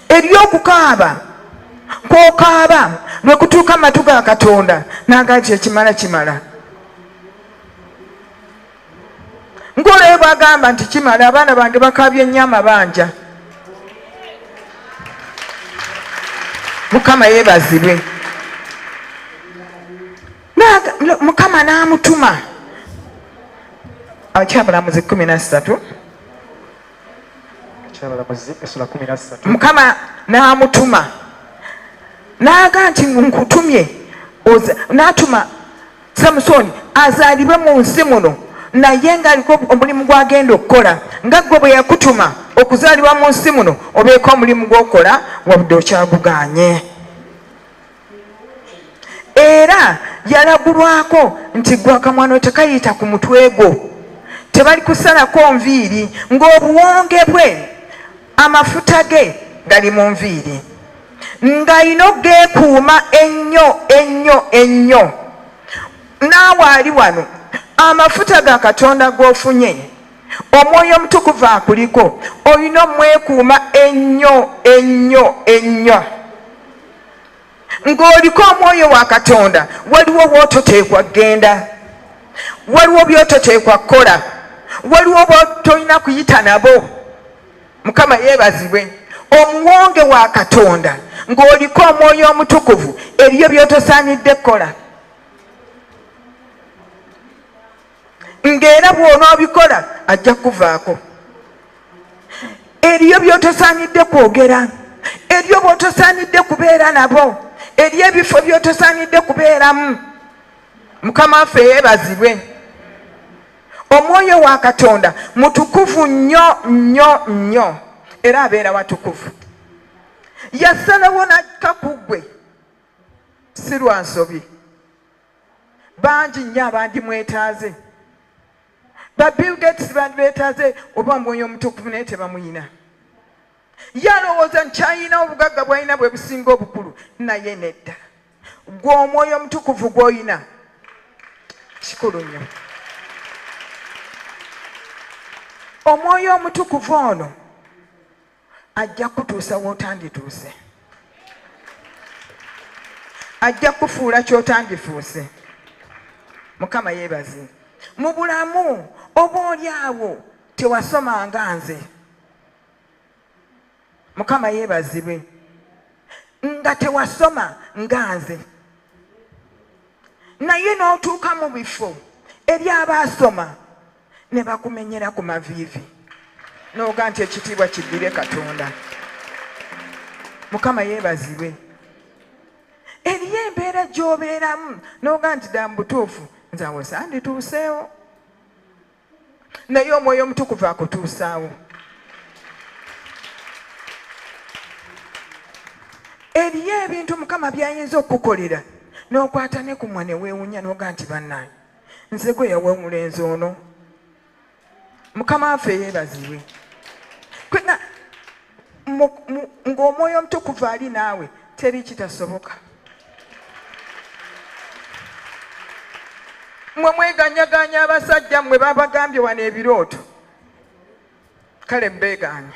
Ery'okukaaba kwokaaba lwe kutuuka mu matu ga Katonda n'agamba nti ekimala kimala. Ng'olwo bw'agamba nti kimala, abaana bange bakaabye nnyo amabanja. Mukama yeebazibwe. Mukama n'amutuma. Ekyabalamuzi 13. Mukama n'amutuma n'aga nti nkutumye, n'atuma Samusoni azaalibwe mu nsi muno, naye ng'aliko omulimu gw'agenda okukola, nga ggwe bwe yakutuma okuzaalibwa mu nsi muno obeeko omulimu gw'okola wadde okyagugaanye. Era yalagulwako nti ggwe akamwano tekayita ku mutwe gwo, tebali kusalako nviiri, ng'obuwonge bwe amafuta ge gali mu nviiri, ng'alina okugeekuuma ennyo ennyo ennyo. Naawe ali wano, amafuta ga Katonda g'ofunye, Omwoyo Omutukuvu akuliko, olina omwekuuma ennyo ennyo ennyo. Ng'oliko Omwoyo wa Katonda, waliwo w'ototeekwa kugenda, waliwo by'ototeekwa kukola, waliwo b'otolina kuyita nabo. Mukama yeebazibwe. Omuwonge wa Katonda, ng'oliko Omwoyo Omutukuvu, eriyo by'otosaanidde kukola, ng'era bw'onoobikola ajja kukuvaako. Eriyo by'otosaanidde kwogera, eriyo bw'otosaanidde kubeera nabo, eriyo ebifo by'otosaanidde kubeeramu. Mukama waffe yeebazibwe. Omwoyo wa Katonda mutukuvu nnyo nnyo nnyo, era abeera watukuvu. Yasalawo n'akka ku ggwe, si lwa nsobi. Bangi nnyo abandimwetaaze, ba Bill Gates bandibeetaaze oba Omwoyo Omutukuvu, naye tebamuyina. Ye alowooza nti ky'alina, obugagga bw'alina bwe businga obukulu, naye nedda. Gwe Omwoyo Omutukuvu gw'olina kikulu nnyo. Omwoyo Omutukuvu ono ajja kutuusa w'otandituuse, ajja kufuula ky'otandifuuse. Mukama yeebaze. Mu bulamu oba oli awo tewasoma nga nze, Mukama yeebazibwe, nga tewasoma nga nze, naye n'otuuka mu bifo eby'abaasoma ne bakumenyera ku maviivi, n'oga nti ekitiibwa kiddire Katonda. Mukama yeebazibwe. Eriyo embeera gy'obeeramu n'oga nti ddala mu butuufu nze awo sandituuseewo, naye Omwoyo Omutukuvu akutuusaawo. Eriyo ebintu Mukama by'ayinza okukukolera n'okwata ne kumwa ne weewunya n'oga nti bannange nze gwe yawa omulenzi ono. Mukama waffe yeebazibwe. Ng'Omwoyo Omutukuvu ali naawe, teri kitasoboka. Mwe mweganyaganya abasajja mmwe babagambye wano ebirooto, kale mbeegaanye.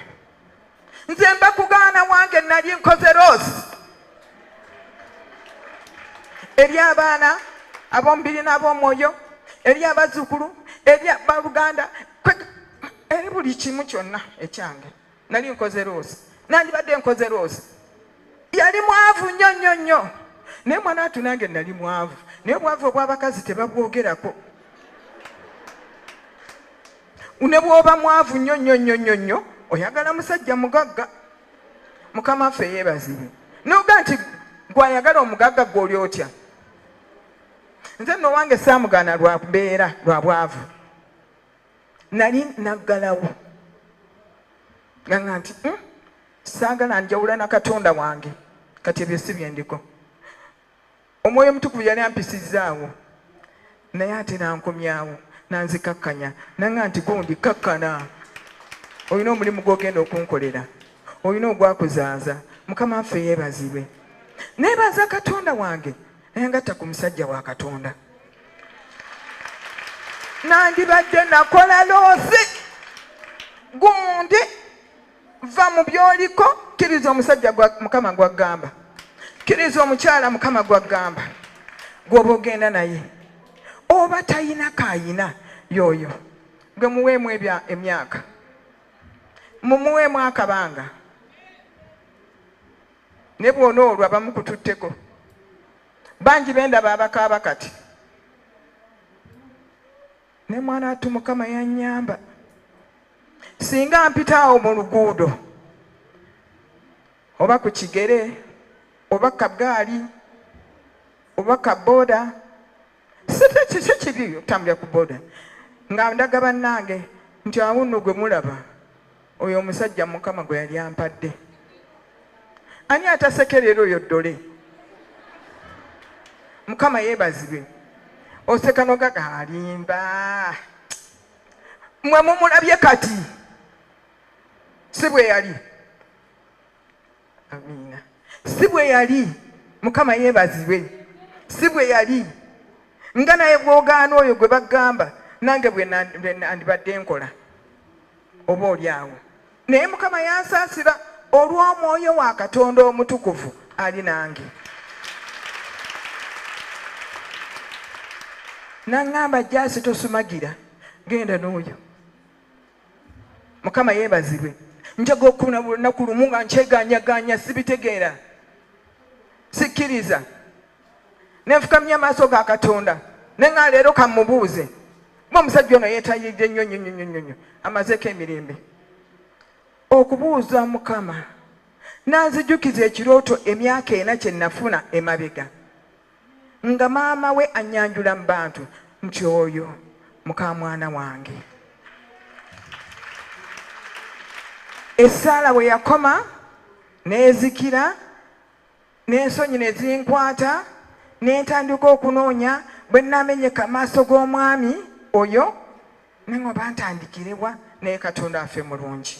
Nze mbakugaana wange nali nkoze roosi eri abaana ab'omubiri n'ab'omwoyo, eri abazzukulu, eri baluganda, eri buli kimu kyonna ekyange. Nali nkoze roosi, nandibadde nkoze roosi. Yali mwavu nnyo nnyo nnyo, naye mwana wattu nange nali mwavu, naye obwavu obw'abakazi tebabwogerako. Ne bw'oba mwavu nnyo nnyo nnyo nnyo nnyo, oyagala musajja mugagga. Mukama waffe yeebazibwe. N'oga nti gw'ayagala omugagga gw'oli otya? Nze nno owange saamugaana lwa mbeera, lwa bwavu. Nali naggalawo nga nga nti saagala njawula na Katonda wange, kati ebyo si bye ndiko. Omwoyo Omutukuvu yali ampisizzaawo, naye ate n'ankomyawo, n'anzikakkanya, n'aŋŋamba nti gundi kakkana, olina omulimu gw'ogenda okunkolera, olina ogwakuzaaza. Mukama waffe yeebazibwe. Neebaza Katonda wange nayangatta ku musajja wa Katonda. Nandibadde nakola loosi, gundi va mu by'oliko, Kkiriza omusajja Mukama gw'agamba, kkiriza omukyala Mukama gw'agamba gw'oba ogenda naye. Oba tayina kaayina yoyo gwe muweemu emyaka, mumuweemu akabanga, ne bw'ona olwo abamukututteko. Bangi bendaba abakaaba kati, ne mwana atu Mukama yannyamba. Singa mpita awo mu luguudo oba ku kigere oba kagaali oba kaboda, si kibi okutambulira ku boda, nga ndaga bannange nti awo nno gwe mulaba oyo omusajja Mukama gwe yali ampadde. Ani atasekerera oyo ddole? Mukama yeebazibwe. Oseka n'ogaga alimba. Mmwe mumulabye kati, si bwe yali. Amiina. Si bwe yali. Mukama yeebazibwe. Si bwe yali. Nga naye bw'ogaana oyo gwe bagamba, nange bwe nandibadde nkola oba oli awo. Naye Mukama yansaasira olw'omwoyo wa Katonda omutukuvu ali nange. N'aŋŋamba jjaasi tosumagira, genda n'oyo. Mukama yeebazibwe. Njaga okufuna buli lunaku lumu nga nkyeganyaganya, sibitegeera, sikkiriza. Ne nfukamya amaaso ga Katonda, ne ŋŋamba leero kammubuuze. Kuba omusajja ono yeetayiridde nnyo nnyo nnyo nnyo nnyo, amazeeko emirembe. Okubuuza Mukama n'anzijukiza ekirooto emyaka 4 kye nafuna emabega, nga maama we annyanjula mu bantu nti oyo mukamwana wange. Essaala bwe yakoma n'ezikira, n'ensonyi ne zinkwata, ne ntandika okunoonya bwe nnaamenyeka amaaso g'omwami oyo, ne ngoba ntandikirewa, naye Katonda affe mulungi.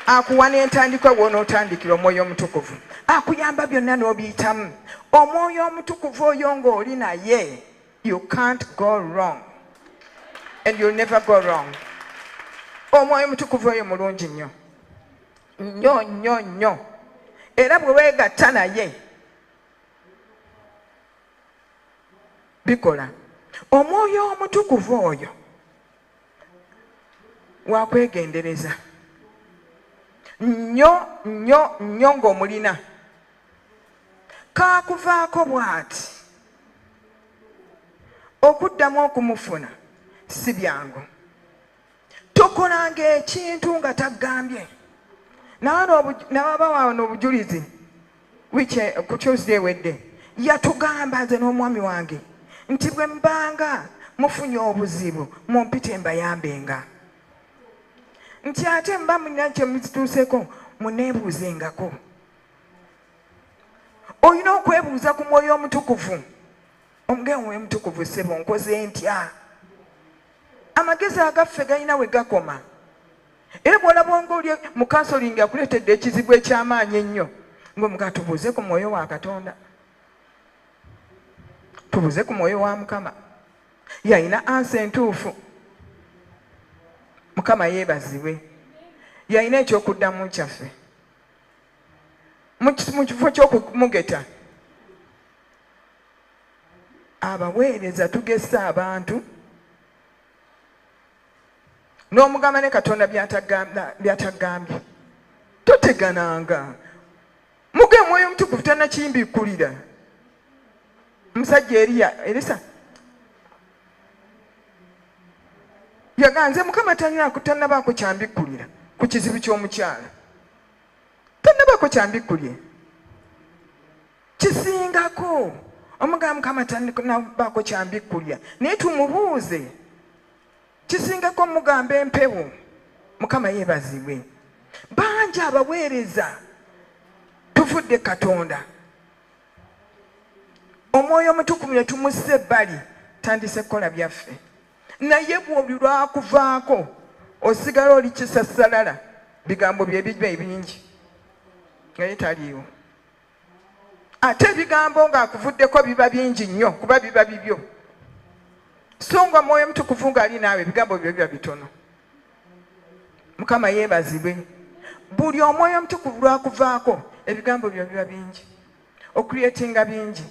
Akuwa n'entandikwa w'onootandikira Omwoyo Omutukuvu. Akuyamba byonna n'obiyitamu. Omwoyo Omutukuvu oyo ng'oli naye, you can't go wrong. And you'll never go wrong. Omwoyo Omutukuvu oyo mulungi nnyo. Nnyo, nnyo, nnyo. Era bwe weegatta naye, bikola. Omwoyo Omutukuvu oyo wakwegendereza nnyo nnyo nnyo ng'omulina. Kaakuvaako bw'ati. Okuddamu okumufuna si byangu. Tokolanga ekintu nga tagambye. N'aba wano obujulizi wiiki ku Tuesday ewedde yatugamba nze n'omwami wange nti bwe mbanga mufunye obuzibu mumpite mbayambenga, nti ate mba mulina kye muzituuseko muneebuuzengako. Olina okwebuuza ku Mwoyo Omutukuvu. Omugenyi Omwoyo Omutukuvu, ssebo nkoze ntya? Amagezi agaffe galina we gakoma. Era bw'olaba ng'oli mu counseling akuleetedde ekizibu eky'amaanyi ennyo, ng'omugaa tubuuze ku Mwoyo wa Katonda, tubuuze ku Mwoyo wa Mukama, yalina ansa entuufu. Mukama yeebazibwe. Yalina ekyokuddamu kyaffe. Mu kifo ky'okumugeta, abaweereza tugesa abantu n'omugamba ne Katonda by'atagambye. Totegananga. Muge Omwoyo Omutukuvu tannakimbikulira. Omusajja Eriya, Erisa yaganze Mukama tannabaako kyambikkulira ku kizibu ky'omukyala. Tannabaako kyambikkulye. Kisingako omugamba Mukama tannabaako kyambikkulya, naye tumubuuze. Kisingako mugamba empewo. Mukama yeebazibwe. Bangi abaweereza tuvudde Katonda. Omwoyo Omutukuvu ne tumussa ebbali, tandise kukola byaffe. Naye bw'oli lwakuvaako osigala oli kisassalala, bigambo bye biba ebingi naye taliiwo. Ate ebigambo ng'akuvuddeko biba bingi nnyo kuba biba bibyo. So nga Omwoyo Omutukuvu ng'ali naawe, ebigambo byo biba bitono. Mukama yeebazibwe. Buli omwoyo omutukuvu lwakuvaako ebigambo byo biba bingi, ocreatinga bingi,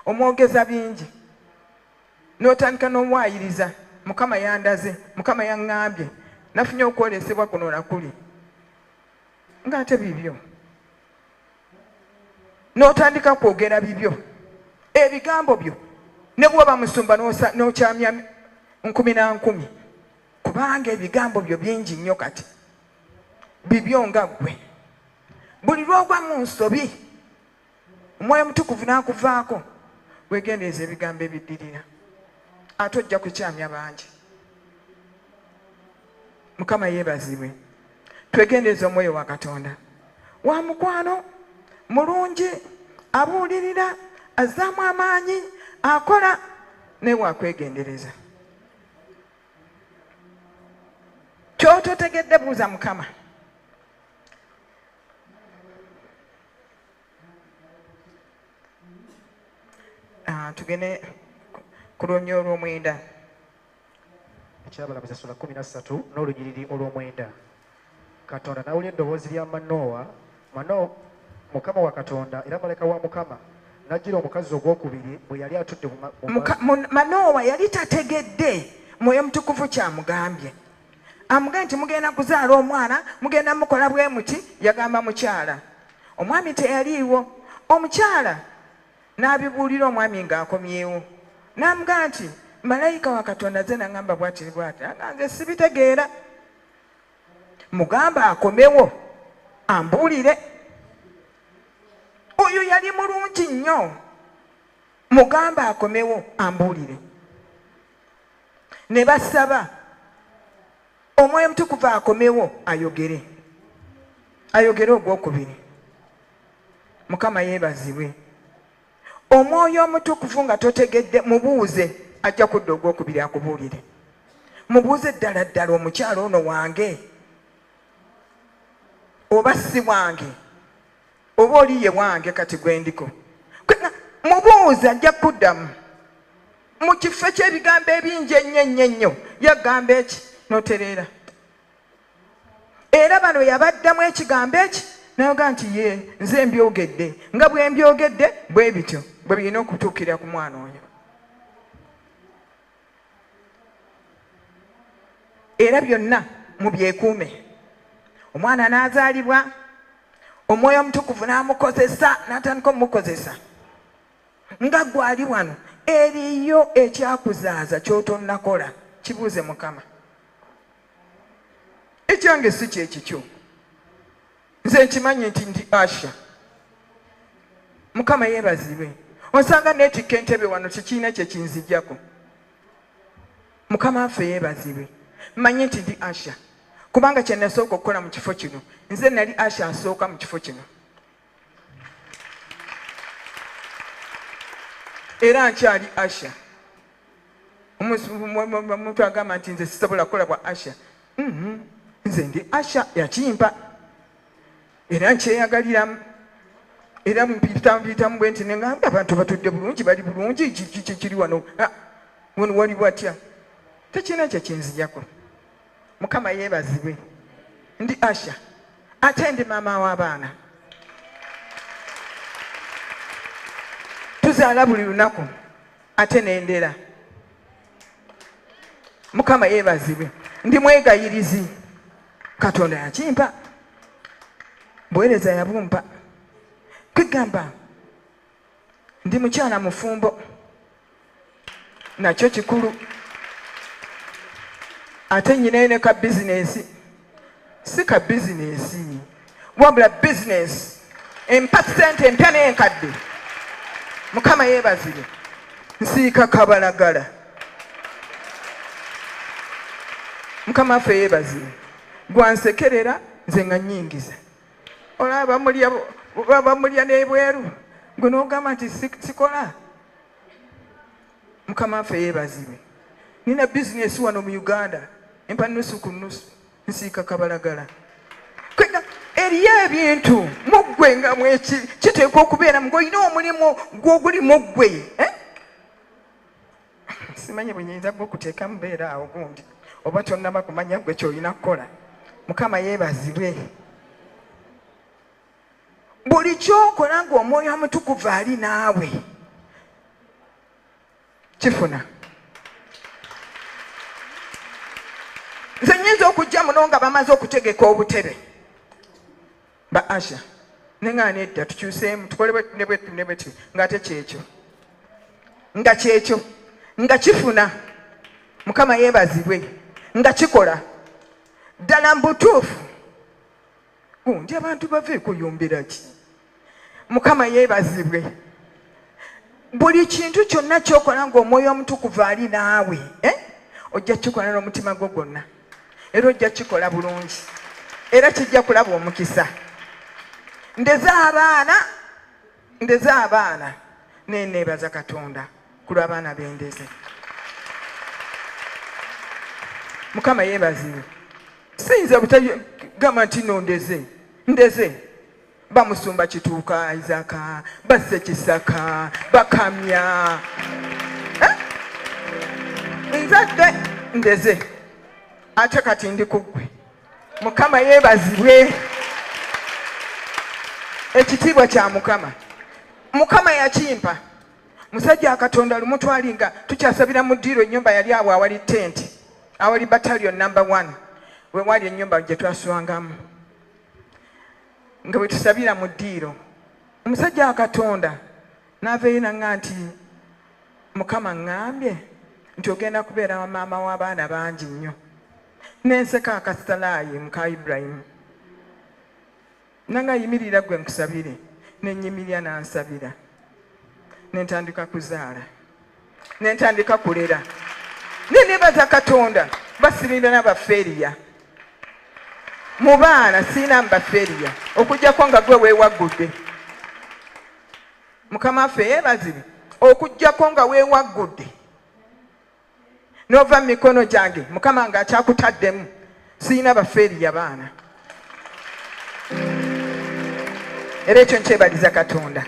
omwogeza bingi, n'otandika n'omwayiriza. Mukama yandaze, Mukama yaŋŋambye, nafunye okwolesebwa kuno nakuli, ng'ate bibyo. N'otandika kwogera bibyo, ebigambo byo, ne bw'oba musumba n'okyamya 1,000 na 1,000, kubanga ebigambo byo bingi nnyo kati bibyo nga ggwe. Buli lw'ogwa mu nsobi, omwoyo omutukuvu n'akuvaako, weegendereza ebigambo ebiddirira, ate ojja kukyamya bangi. Mukama yeebazibwe. Twegendereza omwoyo wa Katonda. Wa mukwano, mulungi, abuulirira, azzaamu amaanyi, akola, naye wakwegendereza. Ky'ototegedde buuza Mukama. Tugende ku lunyiriri olw'omwenda. Ekyabalamuzi essula 13 n'olunyiriri olw'omwenda. Katonda n'awulira eddoboozi lya Manowa, Mukama wa Katonda era malayika wa Mukama n'ajjira omukazi ogwokubiri bwe yali atudde Manowa yali tategedde Mwoyo Mutukuvu kyamugambye. Amugambye nti mugenda kuzaala omwana, mugenda mukola bwe muti, yagamba mukyala. Omwami teyaliiwo. Omukyala n'abibuulira omwami ng'akomyewo. N'amugamba nti malayika wa Katonda azze n'aŋŋamba bw'ati bw'ati. Agamba nze sibitegeera. Mugamba akomewo ambuulire. Oyo yali mulungi nnyo. Mugamba akomewo ambuulire. Ne basaba Omwoyo Omutukuvu akomewo ayogere. Ayogere ogwokubiri. Mukama yeebazibwe. Omwoyo Omutukuvu nga totegedde mubuuze, ajja kudda ogwokubiri akubuulire. Mubuuze ddala ddala omukyala ono wange oba si wange, oba oli ye wange kati gwe ndiko. Mubuuze ajja kuddamu. Mu kifo ky'ebigambo ebingi ennyo ennyo ennyo, yagamba eki n'otereera. Era bano yabaddamu ekigambo eki n'ayogera nti ye nze mbyogedde, nga bwe mbyogedde bwe bityo bwe birina okutuukirira ku mwana oyo. Era byonna mubyekuume. Omwana n'azaalibwa, Omwoyo Omutukuvu n'amukozesa, n'atandika okumukozesa. Nga gwali wano, eriyo ekyakuzaaza ky'otonnakola, kibuuze Mukama. Ekyange si kye kikyo. Nze nkimanyi nti ndi Asha. Mukama yeebazibwe. Osanga neetikka entebe wano kikiina kye kinzijjako. Mukama waffe yeebazibwe. Mmanyi nti ndi Asha. Kubanga kye nasooka okukola mu kifo kino, nze nali Asha asooka mu kifo kino. Era nkyali Asha. Omuntu agamba nti nze sisobola kukola bwa Asha. Nze ndi Asha yakimpa. Era nkyeyagaliramu. Era mpitamu bwe nti ne ngamba abantu batudde bulungi, bali bulungi, kiri wano. Wano wali watya? Tekirina kye kinzijako. Mukama yeebazibwe. Ndi Asha. Ate ndi maama w'abaana. Tuzaala buli lunaku ate n'endera. Mukama yeebazibwe. Ndi mwegayirizi. Katonda yakimpa. Buweereza yabumpa. Kwegamba ndi mukyala mufumbo. Nakyo kikulu. Ate nnyinayo ne ka bizinensi. Si ka bizinensi, wabula bizinensi. Empa ssente empya n'enkadde. Mukama yeebazibwe. Nsiika kabalagala. Mukama waffe yeebazibwe. Gwansekerera nze nga nnyingiza. Olaba bamulya n'ebweru. Gwe n'ogamba nti sikola. Mukama waffe yeebazibwe. Nina bizinensi wano mu Uganda. Empa nusu ku nusu. Nsiika kabalagala. Eriyo ebintu mu ggwe nga mweki kiteekwa okubeera ng'olina omulimu gw'oguli mu ggwe. Simanyi bwe nnyinza gwo kuteeka mbeera awo gundi oba tonnaba kumanya ggwe ky'olina kukola. Mukama yeebazibwe. Buli ky'okola ng'Omwoyo Omutukuvu ali naawe kifuna. Nze nnyinza okujja muno nga bamaze okutegeka obutebe ba Asha, ne ŋŋaana edda tukyuseemu tukole bwe ne bwe ne bwe, ng'ate kyekyo, nga kyekyo, nga kifuna. Mukama yeebazibwe, nga kikola ddala mu butuufu. Gundi abantu bave kuyumbira ki? Mukama yeebazibwe. Buli kintu kyonna ky'okola ng'Omwoyo Omutukuvu ali naawe, eh? Ojja kukikola n'omutima gwo gwonna, era ojja kukikola bulungi, era kijja kulaba omukisa. Ndeze abaana, ndeze abaana, neneebaza Katonda ku lw'abaana bendeze. Mukama yeebazibwe. Siyinza butagamba nti no ndeze, ndeze bamusumba Kituuka Isaka, basse Kisaka, bakamya, eh? Nzadde, ndeze, ate kati ndi ku ggwe. Mukama yeebazibwe. Ekitiibwa kya Mukama. Mukama yakimpa. Musajja Katonda, lumu twali nga tukyasabira mu ddiiro, ennyumba yali awo awali tenti, awali Battalion Number 1, we wali ennyumba gye twaswangamu, nga bwe tusabira mu ddiiro. Omusajja wa Katonda n'aveeyo naŋŋa nti, "Mukama ŋŋambye nti ogenda kubeera wa maama w'abaana bangi nnyo." Nenseka akasitalaayi muka Iburayimu. Nanga, "Yimirira gwe nkusabire." Nenyimirira, nansabira, nentandika kuzaala, nentandika kulera. Nenebaza Katonda, basirinda nabafeeriya mu baana, siina mubafeeriya okugjako nga gwe weewaggudde. Mukama waffe yeebazibwe. Okugjako nga weewaggudde n'ova mu mikono gyange, Mukama ng'akyakutaddemu, siina bafeeriya baana, era ekyo nkyebaliza Katonda.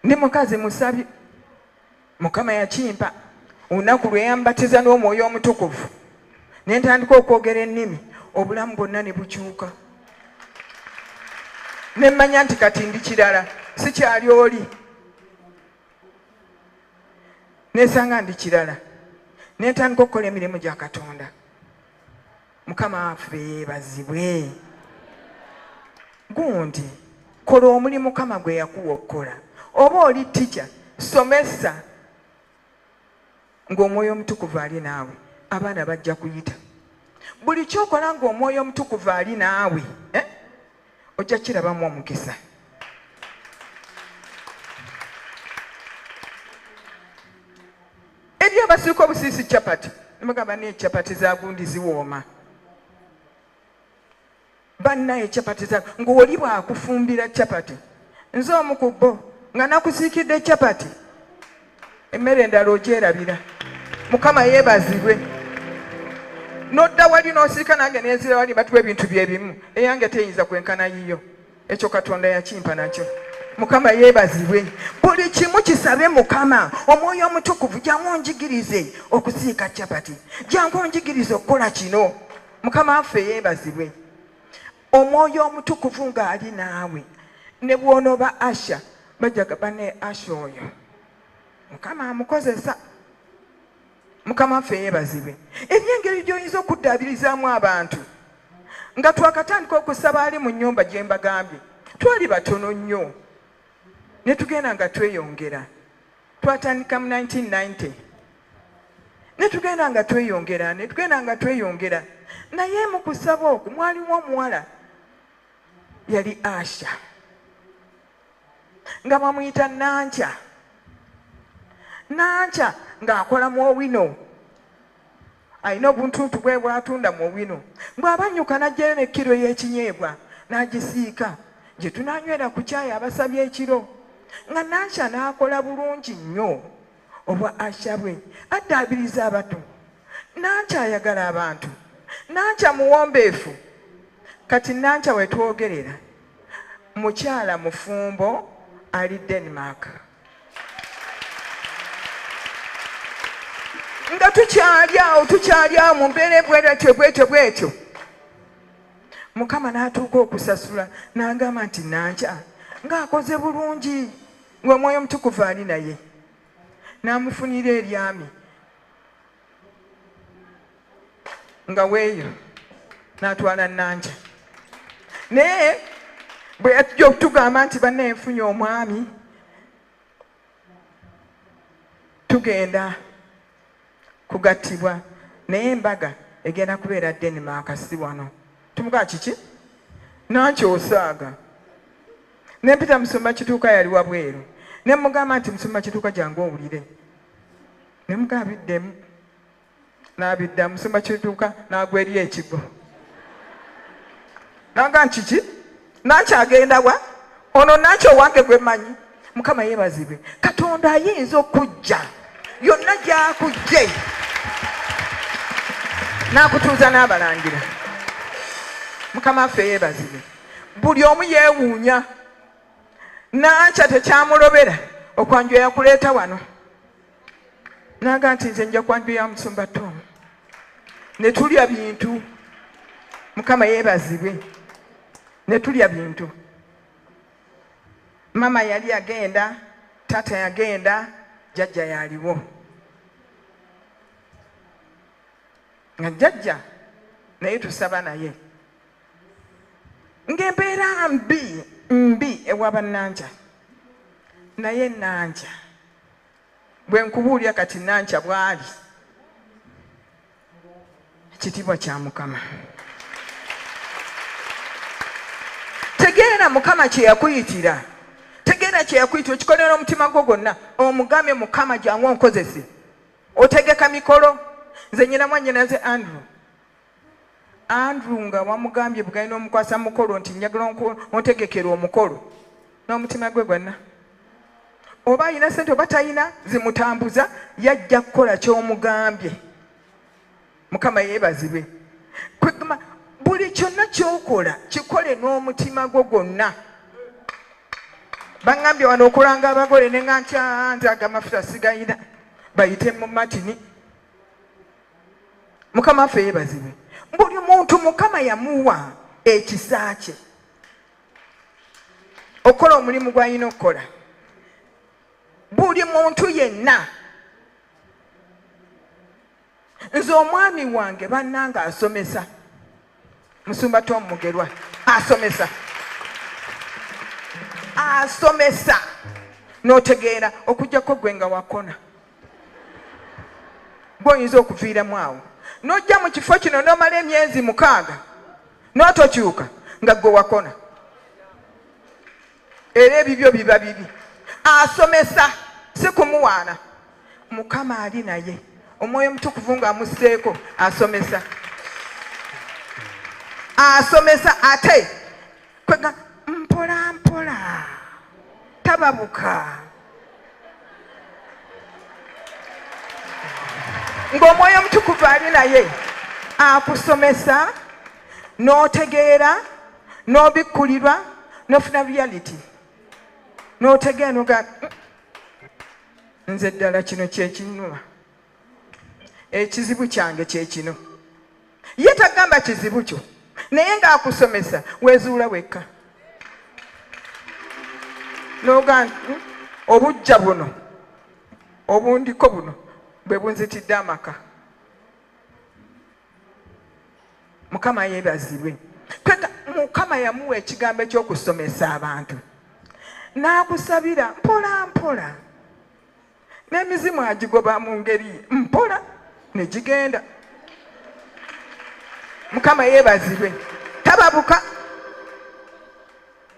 Ndi mukazi musabi. Mukama yakimpa olunaku lwe yambatiza n'Omwoyo Omutukuvu, ne ntandika okwogera ennimi, obulamu bwonna ne bukyuka, ne mmanya nti kati ndi kirala, sikyali oli. Nesanga ndi kirala, ne ntandika okukola emirimu gya Katonda. Mukama waffe yeebazibwe. Gundi kola omulimu Mukama gwe yakuwa okukola. Oba oli tica, somesa ng'Omwoyo Omutukuvu ali naawe, abaana bajja kuyita. Buli kyokola ng'Omwoyo Omutukuvu ali naawe, eh? Ojja kirabamu omukisa. Eri abasiika obusiisi capati, nemugamba naye capati za gundi ziwooma. Bannaye, capati za ng'oli bwakufumbira capati, nze omu ku bo nga nakusiikidde capati, emmere endala ogyerabira. Mukama yeebazibwe. Nodda wali n'osiika, nange nenzira wali, batuwa ebintu byebimu, eyange teyinza kwenkana yiyo. Ekyo Katonda yakimpa nakyo. Mukama yeebazibwe. Buli kimu kisabe Mukama, Omwoyo Omutukuvu, jangu onjigirize okusiika capati, jangu onjigirize okukola kino. Mukama waffe yeebazibwe. Omwoyo Omutukuvu ng'ali naawe, ne bw'onooba usher, bajja gamba ne usher oyo Mukama amukozesa. Mukama waffe yeebazibwe. Eri engeri gy'oyinza okuddaabirizaamu abantu. Nga twakatandika okusaba ali mu nnyumba gye mbagambye, twali batono nnyo, ne tugenda nga tweyongera. Twatandika mu 1990, ne tugenda nga tweyongera, ne tugenda nga tweyongera. Naye mu kusaba okwo mwalimu omuwala yali usher nga bamuyita Nankya. Nankya ng'akola mu Owino, alina obuntuntu bwe bwatunda mu Owino. Bw'abanyuka n'ajjayo ne kiro y'ekinyeebwa n'agisiika gye tunanywera ku kyayi abasabye ekiro. Nga Nankya n'akola bulungi nnyo obwa usher bwe, addaabiriza abato. Nankya ayagala abantu, Nankya muwombeefu. Kati Nankya wetwogerera mukyala mufumbo, ali Denmark. Nga tukyali awo, tukyali awo mu mbeera ebweretyo bwetyo bwetyo. Mukama n'atuuka okusasula n'agamba nti Nankya ng'akoze bulungi, ng'Omwoyo Omutukuvu ali naye. N'amufunira eryami nga weeyo n'atwala Nankya. Naye bwe yajja okutugamba nti bannaye nfunye omwami, tugenda kugattibwa, naye embaga egenda kubeera Denmark, si wano. Tumugaa kiki? Nankya osaaga. Ne mpita Musumba Kituuka, yali wabweru, ne mugamba nti Musumba Kituuka jangu owulire. Ne mugamba biddemu, n'abidda. Musumba Kituuka n'agwa eri ekigwo, n'agamba nti kiki? Nankya agenda wa? Ono Nankya owange gwe mmanyi. Mukama yeebazibwe. Katonda ayinza okujja yonna gy'akujje n'akutuuza n'abalangira. Mukama waffe yeebazibwe. Buli omu yeewuunya. Nankya tekyamulobera okwanjula yakuleeta wano, n'agamba nti nze nja kwanjula Musumba Tom, ne tulya bintu. Mukama yeebazibwe. Ne tulya bintu. Mama yali yagenda, taata yagenda, jjajja yaliwo. Nga jjajja naye tusaba naye ng'embeera mbi mbi ewa Bannankya. Naye Nankya bwe nkubuulira kati, Nankya bw'ali ekitiibwa kya Mukama. Tegeera Mukama kye yakuyitira, tegeera kye yakuyitira, okikolera omutima gwo gwonna, omugambe Mukama jangu onkozese. Otegeka mikolo. Nze nyina mwannyinaze Andrew. Andrew nga wamugambye bugenda omukwasa mukolo nti njagala ontegekera omukolo n'omutima gwe gwonna, oba alina sente oba talina zimutambuza, yajja kukola ky'omugambye. Mukama yeebazibwe. Kwegamba buli kyonna ky'okola kikole n'omutima gwo gwonna. Baŋŋambye wano okulanga abagole, ne nga nti nze aga amafuta sigayina, bayite mu Matini. Mukama waffe yeebazibwe. Buli muntu Mukama yamuwa ekisa kye okukola omulimu gw'alina okukola. Buli muntu yenna. Nze omwami wange bannanga asomesa, Musumba Tom Mugerwa asomesa, asomesa n'otegeera, okuggyako gwe nga wakona, gw'oyinza okuviiramu awo n'ojja mu kifo kino n'omala emyezi 6 n'otokyuka nga gwe wakona, era ebibyo biba bibi. Asomesa si kumuwaana. Mukama ali naye, Omwoyo Omutukuvu ng'amusseeko, asomesa, asomesa ate kwega mpola mpola, tababuka, ng'Omwoyo Omutukuvu ali naye, akusomesa n'otegeera n'obikkulirwa n'ofuna reality n'otegeera n'oga nze ddala kino kyekinnuma, ekizibu kyange kyekino. Ye tagamba kizibu kyo, naye ng'akusomesa weezuula wekka n'oga obujja buno obundiko buno bwe bunzitidde amaka. Mukama yeebazibwe. Mukama yamuwa ekigambo eky'okusomesa abantu, n'akusabira mpola mpola, n'emizimu agigoba mu ngeri mpola ne gigenda. Mukama yeebazibwe. Tababuka.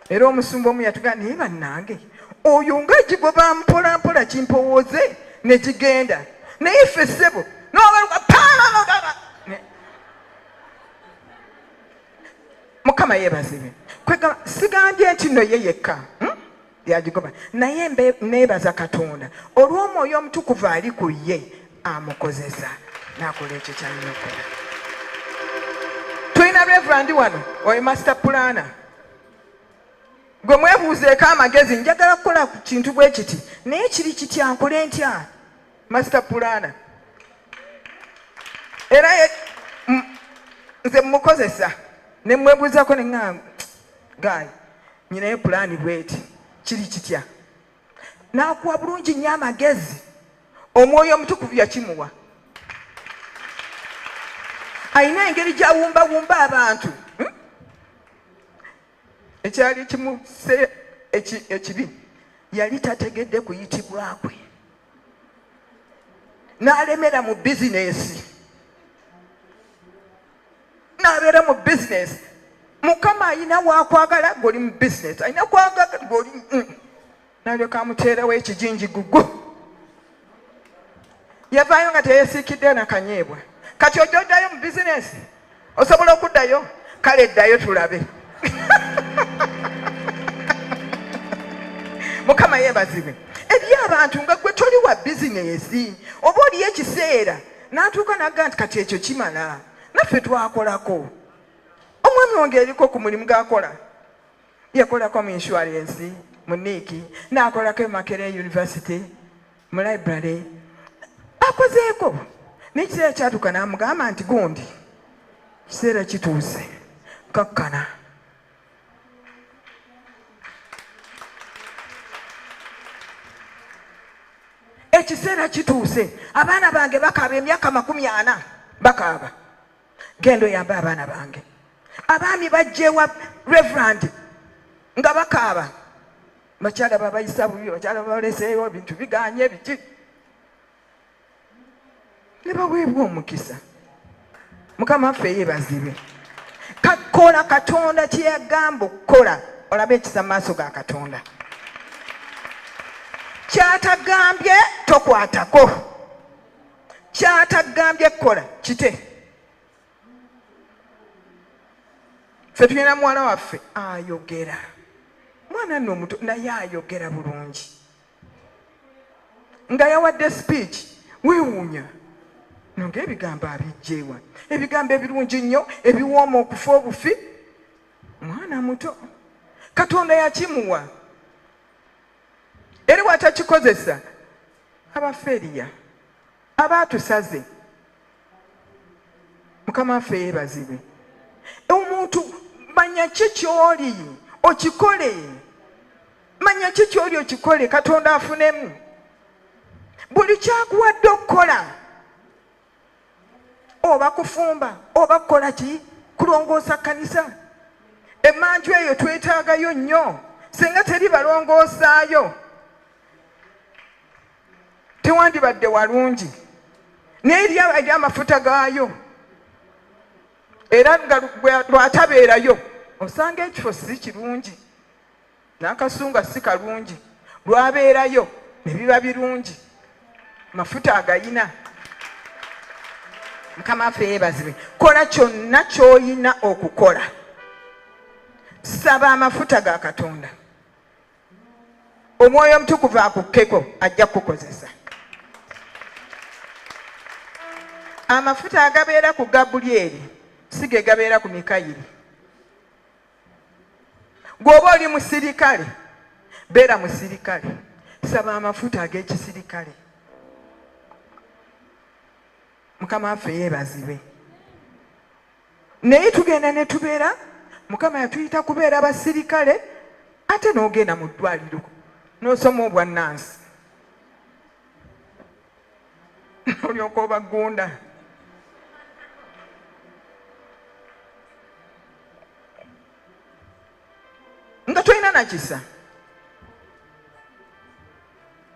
Era omusumba omu yatugamba, naye bannange oyo ng'agigoba mpola mpola kimpowooze ne gigenda, naye ffe ssebo n'obaluka. Mukama yeebazibwe. Kwegamba sigambye nti nno ye yekka yagigoba, naye neebaza Katonda olw'Omwoyo Omutukuvu ali ku ye, amukozesa n'akola ekyo kyalina okukola. Tulina Reverend wano, oyo master planner. Gwe mwebuuzeeko amagezi, njagala kukola ku kintu bwe kiti, naye kiri kitya, nkole ntya? Master planner. Era nze mukozesa. Ne mwebuuzaako ne ŋŋamba, "Guy, nyinayo pulaani bweti, kiri kitya?" N'akuwa bulungi nnyo amagezi. Omwoyo Omutukuvu yakimuwa. Alina engeri gy'awumbawumba abantu. Ekyali kimuse ekibi, yali tategedde kuyitibwa kwe, n'alemera mu bizinesi, n'abeera mu bizinesi. Mukama ayina wakwagala ng'oli mu bizinesi, alina kwagala ng'oli n'alyoka amuteerawo ekijinji gugu. Yavaayo nga teyesiikidde nakanyeebwa. Kati ojja oddayo mu bizinesi? Osobola okuddayo? Kale ddayo tulabe. Mukama yeebazibwe. Eri abantu nga gwe toli wa bizinesi, oba oliyo ekiseera n'atuuka n'agamba nti kati ekyo kimala, naffe twakolako. Omwami wange eriko ku mulimu g'akola, yakolako mu insurance mu NIC, n'akolako e Makerere University mu library, akozeeko. N'ekiseera kyatuuka n'amugamba nti gundi, kiseera kituuse, kakkana. Ekiseera kituuse, abaana bange bakaaba emyaka 40 bakaaba, genda oyambe abaana bange. Abaami bajja ewa Reverend nga bakaaba, bakyala babayisa bubi, bakyala babaleseewo, ebintu biganye biki, ne baweebwa omukisa. Mukama waffe yeebazibwe. Kakola Katonda kye yagamba okukola, olabe ekisa mu maaso ga Katonda. Kyatagambye tokwatako, kyatagambye kukola kite. Ffe tulina muwala waffe ayogera, mwana nno omuto naye ayogera bulungi, nga yawadde speech weewuunya nga ebigambo abijjeewa, ebigambo ebirungi nnyo ebiwooma okufa obufi. Mwana muto, Katonda yakimuwa, era watakikozesa abaferiya aba atusaze. Mukama waffe yeebazibwe. Omuntu manya ki ky'oli okikole, manya ki ky'oli okikole, Katonda afunemu buli kyakuwadde okukola, oba kufumba oba kukola ki, kulongoosa kkanisa. Emmanju eyo twetaagayo nnyo, singa teri balongoosaayo tewandibadde walungi, naye eri amafuta gaayo, era nga lwatabeerayo osanga ekifo si kirungi, n'akasunga si kalungi, lwabeerayo ne biba birungi, mafuta agayina. Mukama waffe yeebazibwe. Kola kyonna ky'olina okukola, saba amafuta ga Katonda, Omwoyo Omutukuvu akukkeko, ajja kukukozesa. Amafuta agabeera ku Gabulyeri si ge gabeera ku Mikayiri. Gw'oba oli musirikale, beera musirikale, saba amafuta ag'ekisirikale. Mukama waffe yeebazibwe. Naye tugenda ne tubeera, Mukama yatuyita kubeera basirikale, ate n'ogenda mu ddwaliro n'osoma obwannansi olyoka obagunda. Nga tolina nakisa.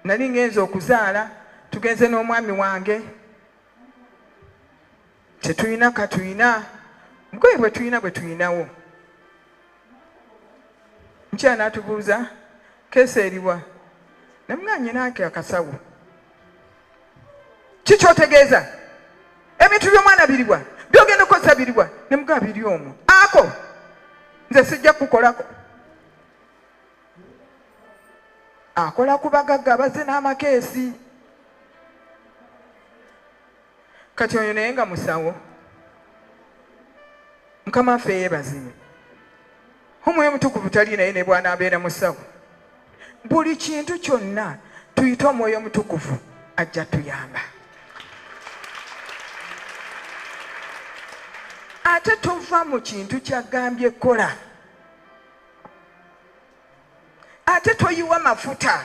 Nali ngenze okuzaala, tugenze n'omwami wange, tetulina katulina bugoye bwe tulina bwe tulinawo. Nkyala n'atubuuza keesi eriwa, ne nyina akasawo. Kikyotegeeza ebintu by'omwana biriwa, byogenda okukozesa biriwa? Ne mugamba biri omwo. Ako nze sijja kukolako. Akola ku bagagga abazze n'amakeesi. Kati oyo naye nga musawo. Mukama waffe yeebazibwe. Omwoyo Omutukuvu tali naye ne bw'anaabeera musawo. Buli kintu kyonna tuyite Omwoyo Omutukuvu, ajja tuyamba. Ate tova mu kintu kyagambye kola. Ate toyiwa mafuta.